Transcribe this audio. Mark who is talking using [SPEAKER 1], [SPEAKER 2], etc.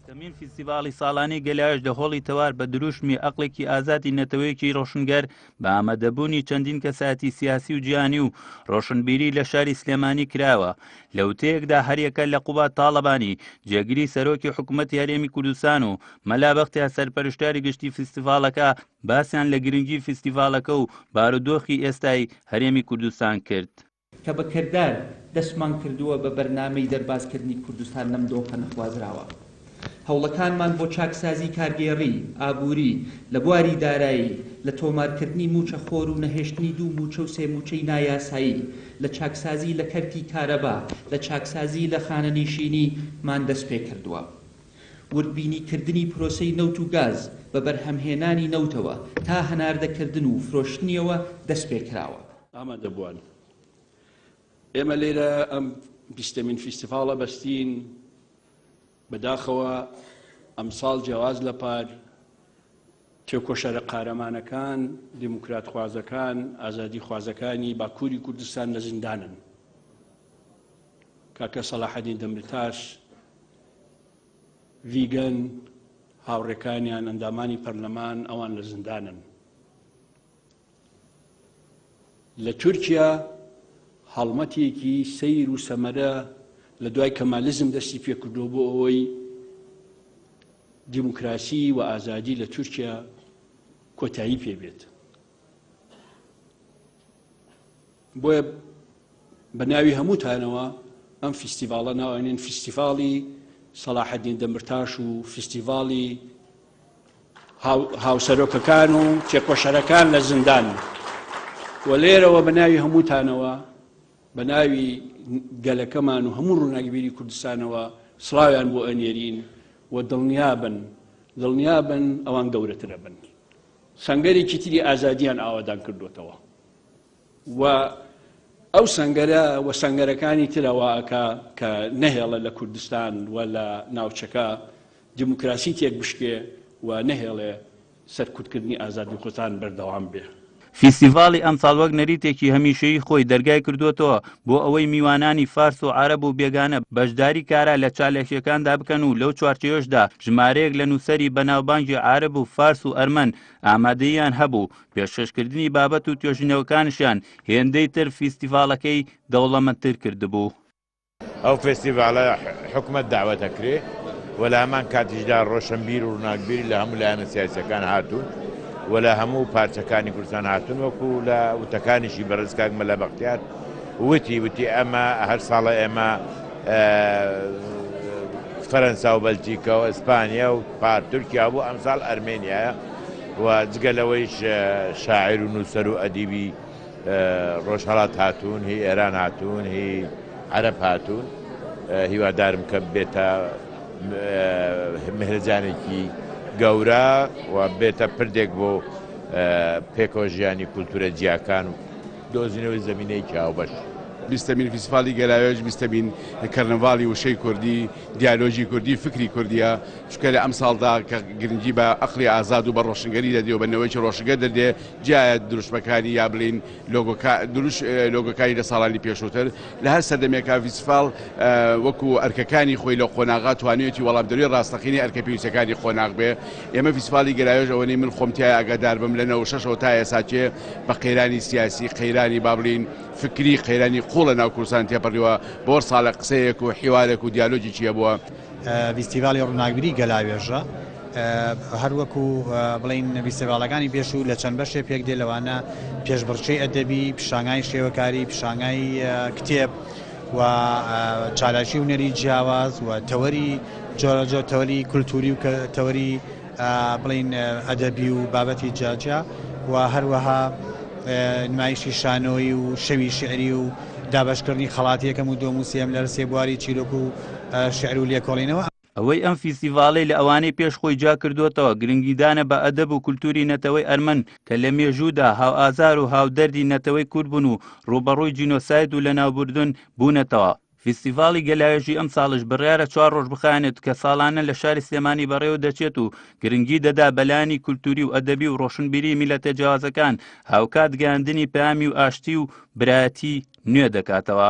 [SPEAKER 1] بیستەمین فیستیڤاڵی ساڵانەی گەلاوێژ لە هۆڵی تەوار بە دروشمی ئەقڵێکی ئازادی نەتەوەیەکی ڕۆشنگەر بە ئامادەبوونی چەندین کەسایەتی سیاسی و جیهانی و ڕۆشنبیری لە شاری سلێمانی کراوە. لە وتەیەکدا هەریەکە لە قوباد تاڵەبانی، جێگری سەرۆکی حکومەتی هەرێمی کوردستان و مەلا بەختیار سەرپەرشتیاری گشتی فیستیڤاڵەکە باسیان لە گرنگی فیستیڤاڵەکە و بارودۆخی ئێستای هەرێمی کوردستان کرد.
[SPEAKER 2] کە بە کردار دەستمان کردووە بە بەرنامەی دەربازکردنی کوردستان لەم دۆخە نەخوازراوە. هەوڵەکانمان بۆ چاکسازی کارگێڕی، ئابووری، لە بواری دارایی، لە تۆمارکردنی مووچە خۆر و نەهێشتنی دوو مووچە و سێ مووچەی نایاسایی، لە چاکسازی لە کەرتی کارەبا، لە چاکسازی لە خانەنیشینی مان دەستپێکردووە. وردبینی کردنی پرۆسەی نەوت و گاز بە بەرهەمهێنانی نەوتەوە تا هەناردەکردن و فرۆشتنیەوە دەستپێکراوە.
[SPEAKER 3] ئامادەبووان ئێمە لێرە ئەم بیستەمین فیستیڤاڵە بەستین، بەداخەوە ئەمساڵ جیاواز لە پار تێکۆشەرە قارەمانەکان، دیموکراتخوازەکان، ئازادیخوازەکانی باکووری کوردستان لە زیندانن. کاکە سەلاحەدین دەمرتاش، ڤیگەن، هاوڕێکانیان، ئەندامانی پەرلەمان ئەوان لە زیندانن. لە تورکیا هەڵمەتێکی سەیر و سەمەرە لە دوای کەمالیزم دەستی پێکردووە بۆ ئەوەی دیموکراسی و ئازادی لە تورکیا کۆتایی پێبێت. بۆیە بە ناوی هەمووتانەوە ئەم فیستیڤاڵە ناوەنێن فیستیڤاڵی سەلاحەدین دەمرتاش و فیستیڤاڵی هاوسەرۆکەکان و تێکۆشەرەکان لە زیندان و لێرەوە بە ناوی هەمووتانەوە بە ناوی گەلەکەمان و هەموو ڕووناکبیری کوردستانەوە سڵاویان بۆ ئەنێرین و دڵنیابن دڵنیابن ئەوان گەورەترە بن سەنگەرێکی تری ئازادیان ئاوادان کردوێتەوە و ئەو سەنگەرە و سەنگەرەکانی ترە وا ئەکا کە نەهێڵێ لە کوردستان و لە ناوچەکە دیموکراسی تێک بشکێ و نەهێڵێ سەرکوتکردنی ئازادیخوازان بەردەوام بێ.
[SPEAKER 1] فیستیڤاڵی ئەمساڵ وەک نەریتێکی هەمیشەیی خۆی دەرگای کردووەتەوە بۆ ئەوەی میوانانی فارس و عەرەب و بێگانە بەشداری کارا لە چالاکییەکاندا بکەن و لەو چوارچێوەشدا ژمارەیەک لە نووسەری بەناوبانگی عارەب و فارس و ئەرمەن ئامادەییان هەبوو پێشکەشکردنی بابەت و توێژینەوەکانشیان هێندەی تر فیستیڤاڵەکەی دەوڵەمەندتر کردبوو.
[SPEAKER 4] ئەو فێستیڤاڵە حکومەت دەعوەت ئەکرێ و لە هەمان کاتیشدا ڕۆشنبیر و ڕووناکبیر لە هەموو لایەنە سیاسیەکان هاتوون و لە هەموو پارچەکانی کوردستان هاتوون وەکو لە وتەکانیشی بەڕێز کاک مەلا بەختیار وتی وتی ئەمە هەر ساڵە ئێمە فەرەنسا و بەلجیکا و ئیسپانیا و پار تورکیا بوو ئەمساڵ ئەرمێنیایە و جگە لەوەیش شاعیر و نووسەر و ئەدیبی ڕۆژهەڵات هاتوون، هی ئێران هاتوون، هی عەرەب هاتوون، هیوادارم کە بێتە مهرەجانێکی گەورە و بێتە پردێک بۆ پێکەوە ژیانی کولتوورە جیاکان و دۆزینەوەی زەمینەیەکی هاوبەش.
[SPEAKER 5] بیستەمین فیستیڤاڵی گەلاوێژ، بیستەمین کەرنەڤاڵی وشەی کوردی، دیالۆگی کوردی، فکری کوردییە، چونکە لە ئەمساڵدا کە گرنگی بە ئەقڵی ئازاد و بە ڕۆشنگەری دەدرێ و بە نەوەیەکی ڕۆشنگەر دەدرێ، جیایە دروشمەکانی یا بڵێین لۆگۆکا دروش لۆگۆکانی لە ساڵانی پێشووتر. لە هەر سەردەمێکا فیستیڤاڵ وەکوو ئەرکەکانی خۆی لەو قۆناغا توانیویەتی وەڵامدەروی ڕاستەقینەی ئەرکە پێویستەکانی قۆناغ بێ. ئێمە فیستیڤاڵی گەلاوێژ ئەوەنەی من خۆم تیایا ئاگادار بم لە 96 ەوە تا ئێستا کێ بە قەیرانی سیاسی، قەیرانی با بڵێین فکری، قەیرانی قووڵ لە ناو کوردستان تێپەڕیوە، بۆر ساڵە قسەیەک و حیوارێک و دیالۆگێکی هەبووە.
[SPEAKER 6] ڤیستیڤاڵی ڕووناکبیری گەلاوێژە هەروەکو بڵێین ڤیستیڤاڵەکانی پێشوو لە چەند بەشێ پێک دێ لەوانە پێشبڕکێی ئەدەبی، پیشانگای شێوەکاری، پیشانگای کتێب و چالاکی هونەری جیاواز و تەوەری جۆراوجۆر تەوەری کولتووری و تەوەری بڵێین ئەدەبی و بابەتی جیاجیا و هەروەها نمایشی شانۆیی و شەوی شیعری و دابەشکردنی خەڵاتی یەکەم و دووەم و سێیەم لە سێ بواری چیرۆک و شیعر و لێکۆڵینەوە.
[SPEAKER 1] ئەوەی ئەم فیستیڤاڵەی لە ئەوانەی پێش خۆی جیا کردۆتەوە، گرنگیدانە بە ئەدەب و کولتووری نەتەوەی ئەرمەن کە لە مێژوودا هاوئازار و هاودەردی نەتەوەی کورد بوون و ڕووبەڕووی جینۆساید و لەناوبردن بوونەتەوە. فیستیڤاڵی گەلاوێژی ئەمساڵیش بڕیارە چوار ڕۆژ بخایەنێت کە ساڵانە لە شاری سلێمانی بەڕێوە دەچێت و گرنگی دەدا بە لایەنی کولتووری و ئەدەبی و ڕۆشنبیری میللەتە جیاوازەکان، هاوکات گەیاندنی پەیامی و ئاشتی و برایەتی نوێ دەکاتەوە.